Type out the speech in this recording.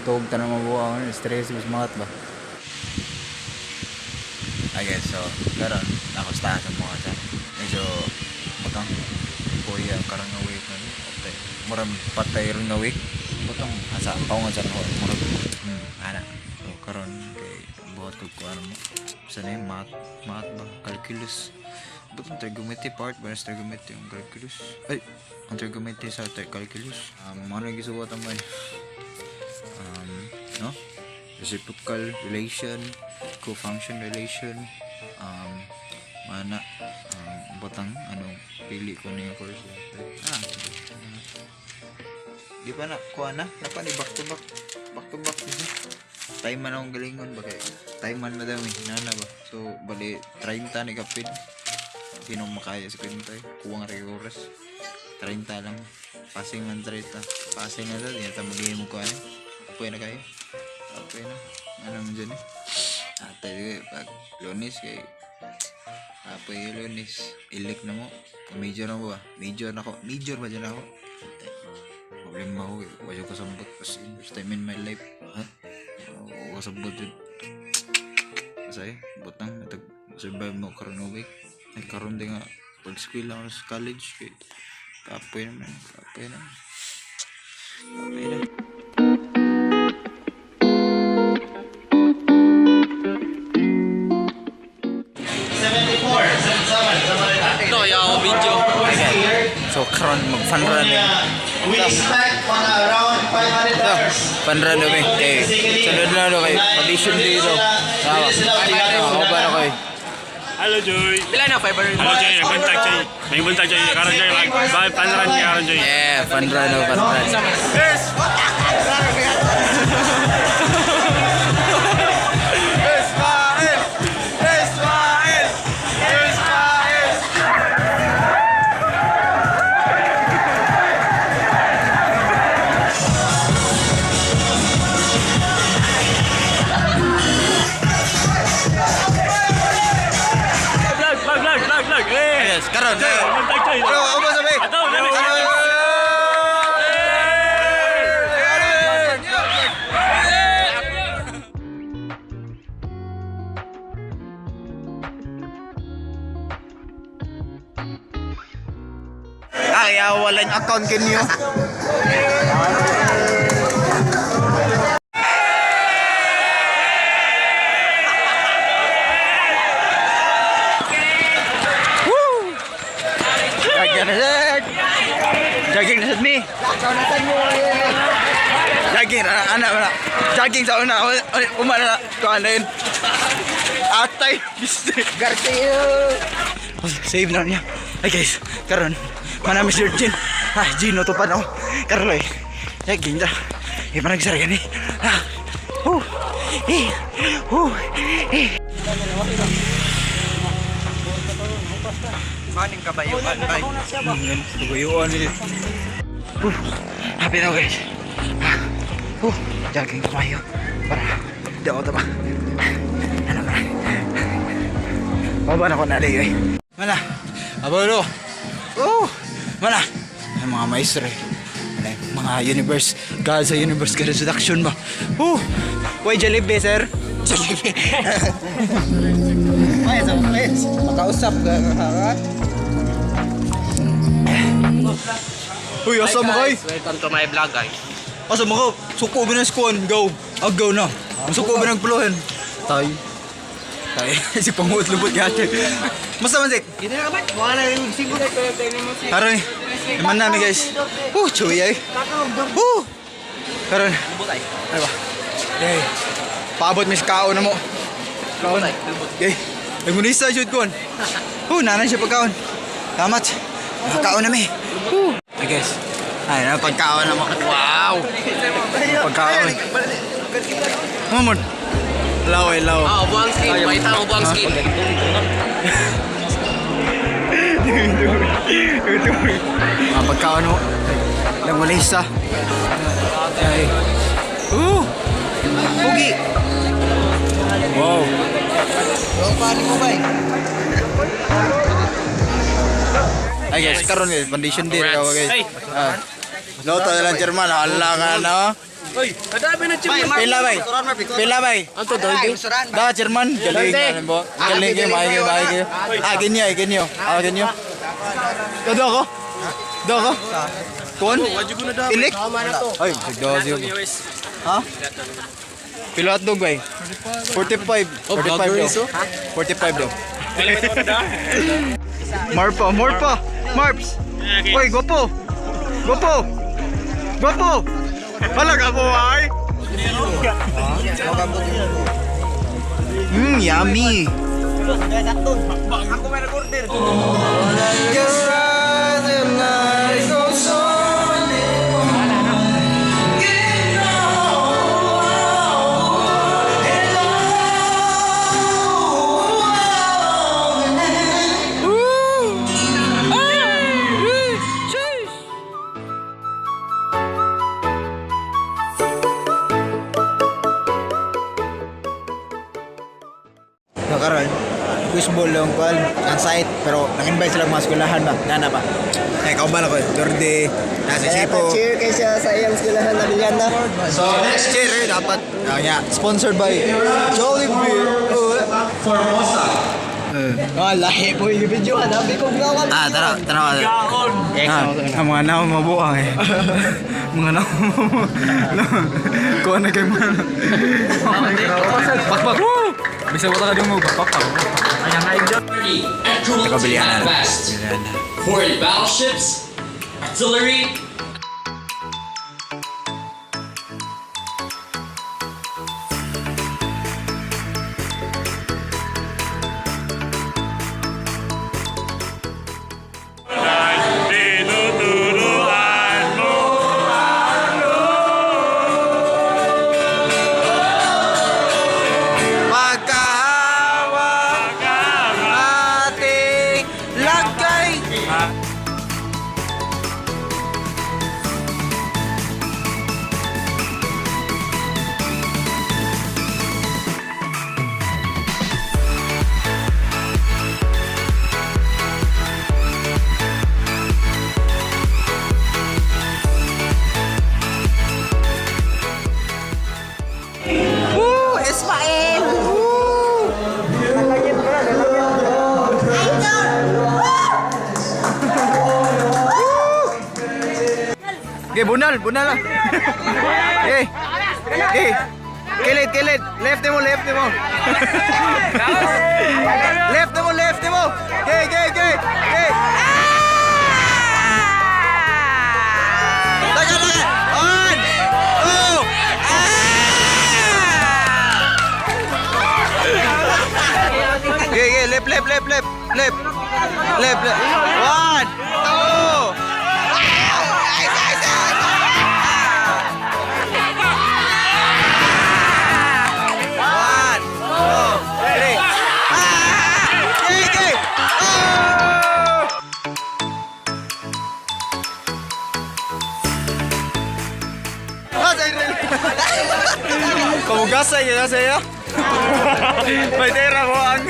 Tog tanong mabuha ako, stress mas makat ba? Okay, so karon ako sa sa mga sa medyo butang kuya karon nga week na patay. Murag patay ron nga week. Butang asa paungan sa ako murag ana. So karon kay buhat ko kuan mo. Sa na yung math, math ba? Calculus. Butang trigonometry part ba sa trigonometry ang calculus? Ay, ang trigonometry sa calculus. Ano yung gisuwat ang may no? Reciprocal relation, co-function relation, mana, butang, ano, pili ko na yung course. Ah, di pa na, kuha na, napa ni back to back, back to back. Time man akong galingon ba kay, time man na dami, nana ba? So, bali, 30 ni kapin. Hindi na makaya sa kwenta eh. Kuwang rin oras. 30 lang. Passing man 30. Passing na to, di na tayo magiging mo kuha eh. Apoy na kayo. Apoy na. Ano man dyan eh. Ate, di, pag Lunes kay apoy yung Lunes. Ilik na mo. Major na mo ba? Major na ako. Major ba dyan ako? Ate, problema ako eh. Wala ko sambot. As in, first time in my life. Ha? Wala ko sambot yun. Kasi, butang, natag-survive mo karon nga week. Ay, karon din nga, pag-school ako sa college, kay, kapoy naman, kapoy na. Kapoy na. No, yaw video. So, karon mag-fun run eh. We expect mga around $500. Fun run kami. Kay, sunod na ano kay, audition dito. Tama. Ako ba na kay? Hello Joy. Pila na 500. Hello Joy, nagbantag Joy. May buntag Joy. Karon Joy, mag bye panran niya karon Joy. Yeah, fun run oh, fun run. Yes. Vlog, vlog, vlog, vlog, vlog. Eh. Yes, karon. Joy, buntag Joy. Ano, ano sabi? Ato, dali. Ay, wala yung account kinyo. Woo! Jogging na sad. Jogging na sad mi. Jogging na anak na. Jogging sa una. Uma na. Kuha na yun. Atay. Garcia. Save na niya. Ay guys, karon manami si Jin. Ah, Gino to pa no. Karon eh. Jogging ta. Eh panagsara gani. Ah. Oh. Eh. Oh. Eh. Maning kabayo, bay. Tuguyuan nila. Happy na ako, guys. Ah, jogging ko kayo. Para di ako tama. Ano ba? Baba na ko na eh. Mana? Abalo. Oh, mana? Ay, mga maestro eh. Ano eh, mga universe. God sa universe ka seduction ba? Oh, why Jollibee, sir? Jollibee. Makausap ka ha. Uy, asa mo kay? Welcome to my vlog, guys. Asa mo ka? Suko ba ng skuan? Go. Agaw na. Suko ba ng pluhan? Tay. Tay. Si panguot lubot yate. Musta man, Zik? Hindi na ba? Wala yung sigo. Karon, naman namin guys. Oh, chuy ay. Oh. Karon. Ano ba? Yay. Paabot mis kaon na mo. Kaon. Yay. Nagmunisa jud kon. Oh, nanay siya pagkaon. Salamat. Pagkaon na mi. Oh. Ay guys. Ay, na pagkaon na mo. Wow. Pagkaon. Mamon. Law ay law. Ah, buang skin. Pakita mo buang skin. Mga pagkaon mo. Langulisa. Ay. Ooh! Pugi! Wow! Ay guys, karon guys, foundation day raw guys. Hey. Ah. Loto na lang chairman, hala ka na. Uy, kadami na chip. Pila bay. Pila bay. Anto Dolby. Da chairman, galing ano mo. Galing kayo, maayo kayo, maayo kayo. Ah, ganyo, ay ganyo. Ah, ganyo. Do ako. Do ako. Kuan? Ilik? Ay, sigdo siyo. Ha? Pila hotdog bay? 45. 45 daw. 45 daw. Marpa, Marpa, Marps. Oy, gopo. Gopo. Gopo. Wala ka po ay. Yummy. Nakaroon, quiz ball lang kuan ang site pero nang-invite sila mga eskwelahan ba nana ba ay kauban ako Dorde nasa Sipo. Cheer kay siya sa iyang eskwelahan na Bilyana. So next cheer eh, dapat yeah, sponsored by Jollibee. Oh. Formosa. Ah, lahi po yung video. Hanapin ko gawan. Ah, tara, tara. Ah, ang mga naong mabuang eh. Mga naong mabuang. Kuha na kay man. Pakpak. Woo! Bisa wala ka din mo pakpak. And crew Taga Biliana. at best. 40 battleships, artillery, Tinuturuan mo. Pagkahawak ating lagay. Woo! Ismael! Woo! Okay, bunal, bunal lah. Okay. Okay. Kilit, kilit. Left mo, left mo. Left mo, left mo. Okay, okay, okay. Okay. Ah! Taka, taka. One, two, ah! Okay, okay. Left, left, left, left. Left. Left, left. One, two. One, two, three. Ah! Okay, okay. Ah! Ah, Kamugasay, ya saya. May tera ko ang.